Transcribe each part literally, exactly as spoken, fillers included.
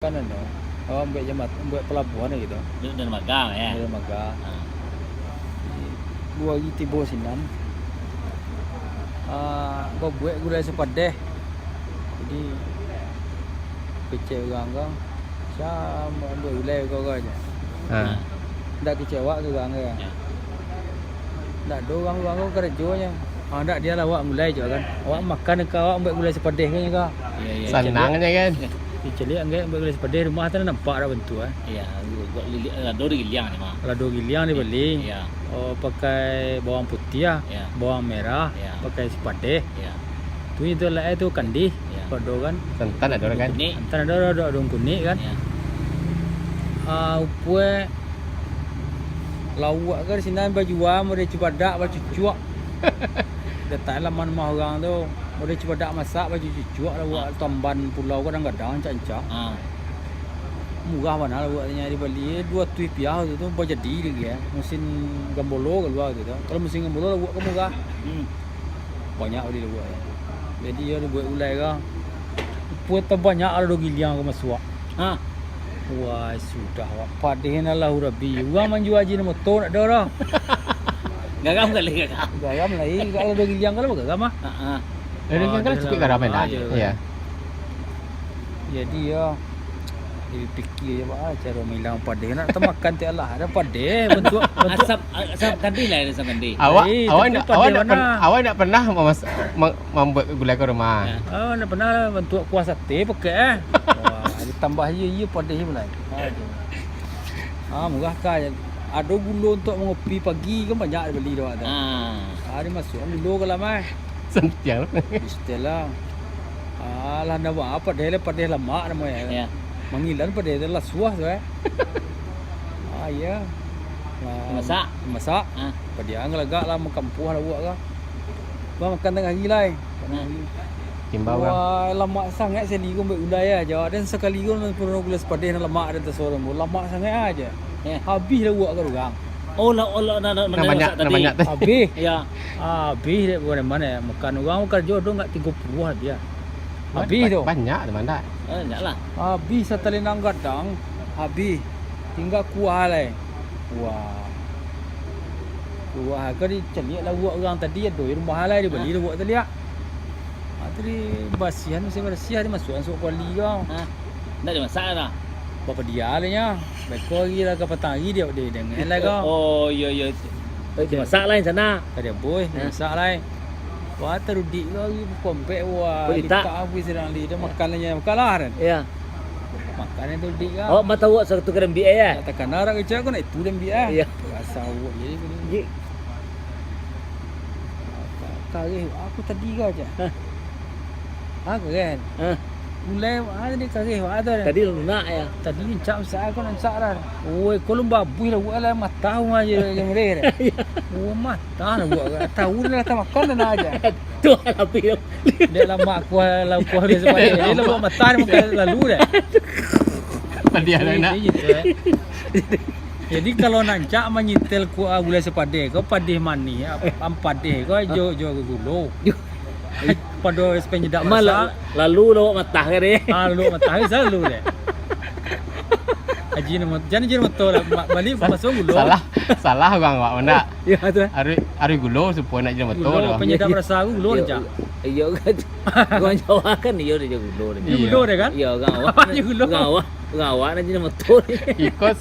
Kan anu, awak buek jamat-, buek palabuahan gitu. Di, di dermaga, ya? Di dermaga. Ha. Di, duo hari tibo sinan. Ah, babuek gulai sapadeh. Jadi, kecek urang ko, "Sia buek gulai ko?" ko aja. Ha. Ndak kecek awak tu urang ko. Ya. Ndak ado urang-urang ko karajonyo. Ah, ndak, dia lah awak mulai jo kan. Awak makan ka awak buek gulai sapadeh ko nyo ko. Iya, iya. Sanang nyo kan. Dicaliak anggaik buek gulai sapadeh, rumah tu nampak dak bantuak, eh. Iya, lado digiliang ni mah. Lado giliang dibali. Iya. Oh, pakai bawang putiah, iya, bawang merah, iya, pakai sapadeh. Iya. Tu itu lah, eh, tu kandih. Iya. Pado kan. Santan ado kan? Kunik. Santan ado, ado, ado kunik kan. Iya. Ah, upue lauak kan sinan bajua, model cubadak, bacucuak. Datai laman rumah urang tu. Model cubadak masak, bacucuak lauak, ah, tamban pulau kadang-kadang ancak-ancak. Ah. Murah bana lauak tu nyo dibali, duo ratuih rupiah tu, tu bajadi lagi, eh. Musim gambolo kalua tu, tu. Kalau musim gambolo lauak kan murah. Hmm. Banyak bali lauak. Jadi, iyo dibuek gulai ko. Upue tabanyak lado giliang ko masuak. Ha. Wah, sudah, wak. Padeh nan lah urabi. Urang manjua Ajinomoto ndak ado doh. Garam kali, garam. Garam lai, kalau lado giliang kalau garam ah. Ha, ha. Lado giliang kan cukuik garam, enak. Iyo. Jadi, yo, dipikia se, wak, caro mailang padeh. Nak tamakan tiok lah, ado padeh, bantuak, bantuak. Asam, asam kandih lah, asam kandih. Awak, eh, awak tapi ndak, padeh awak ndak bana. Pen-, awak ndak pernah mamas-, ma-, mambuek gulai ka rumah? Ya. Ah, ndak pernah bantuak kuah sate pakai, eh. Wah, ditambah iyo, iyo padeh pulai. Aduh. Ah, murah ka. Ado gulo untuak mangopi pagi kan banyak dibali tu, Wak, tu. Ah. Ah, dimasuak gulo ka dalam, eh. Santiang. Di setel lah. Ah, lah ndak ba-, padeh lah, padeh lamak namonyo. Ya. Mangilan padeh tu lah suah tu, eh. Ah, iyo. Ah, masak? Masak. Ah. Padiang galagak lah, makampuah lauak ka. Bang, makan tangah hari lai. Tangah hari. Imbau lah. Wah, lamak sangaik sakali ko buek gulai aja. Dan sakali ko pado gulai sapadeh nan lamak dan tasorong ko. Lamak sangaik aja. Eh. Habih lauak ka urang. Oh, lah, oh, lah, nak, nak, nak banyak, nak banyak tu. Habih. Ya. Habih dek bukan main. Makan urang karajo tu ndak tigo puluah habih. Habih tu. Ba-, banyak tu, Mandak. Banyak lah. Habih satalinang gadang, habih. Tingga kuah lai. Wah. Kuah ka dicaliak lauak urang tadi, ado di rumah lai dibali lauak tadi, ah. Ah, tadi basiahan, masih barasiah, dimasuakan suok kuali ko. Ha? Ndak dimasak lah? Bapadiah lah nyo. Beko hari lah, kapatang hari dia, dia dengar lah ko. Oh, oh, iyo, iyo. Eh, dimasak lah di sana. Kada boh, ha? Dimasak lah. Wah, tarudik ko hari pukua ampek, wah, litak. Litak habis sadang li, dah makan lah nyo, makan lah, kan? Iya. Makan yang tu dik ah. Awak mah tahu waktu ka diambiak, eh? Takana arak kecek ko nak itu diambiak, eh. Iya. Rasa awak jadi ko ni. Ji. Kareh, aku tadi ka aja. Hah? Ha, kareh. Hah? Mulai, ah, tadi kareh, ah, tu. Tadi lunak, ya? Tadi encak masak, aku nak masak dah. Oi, ko lun babuih lah, awak lah matah rumah je, je mereh dah. Iya. Oh, matah lah awak. Tahu dah, tak makan dah nak aja. Tu lah, tapi Dek lamak kuah, lah kuah biaso pado. Jadi lamak matah dia makan lalu dah. Padiah lah nak. Jadi, jadi, eh. Jadi kalau nak rancak manyitel kuah gulai sapadeh ko, padeh manih, am-, padeh ko jo, jo gulo. Pado penyedap rasa. Lalu lamak matah ka deh. Ah, lalu matah, bisa lalu deh. Ajinomoto, jan Ajinomoto lah, ma-, bali masuk gulo. Salah, salah urang awak, Mandak. Ya, tu. Ari, ari gulo, supo nak Ajinomoto. Gulo, penyedap rasa gulo, rancak. Iyo, kan. Urang Jawa kan, iyo, ado gulo, ado. Iyo. Gulo ado, kan? Iyo, urang awak. Iyo, gulo. Urang awak, urang awak nak Ajinomoto. Ikut,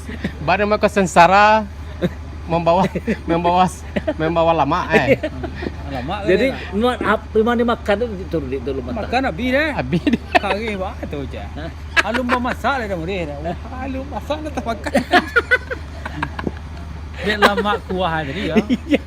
baru mako sengsara, membawa, membawa, membawa lamak, eh. Lamak kan. Jadi, mak, ap-, memang dimakan tu, tu, tu, tu, makan habis deh. Habis deh. Kareh banget tu, Cak. Hah? Alun bamasak lah dah murih dah. Wah, alun masak dah tamakan. Dek lamak kuah tadi, ya. Iya.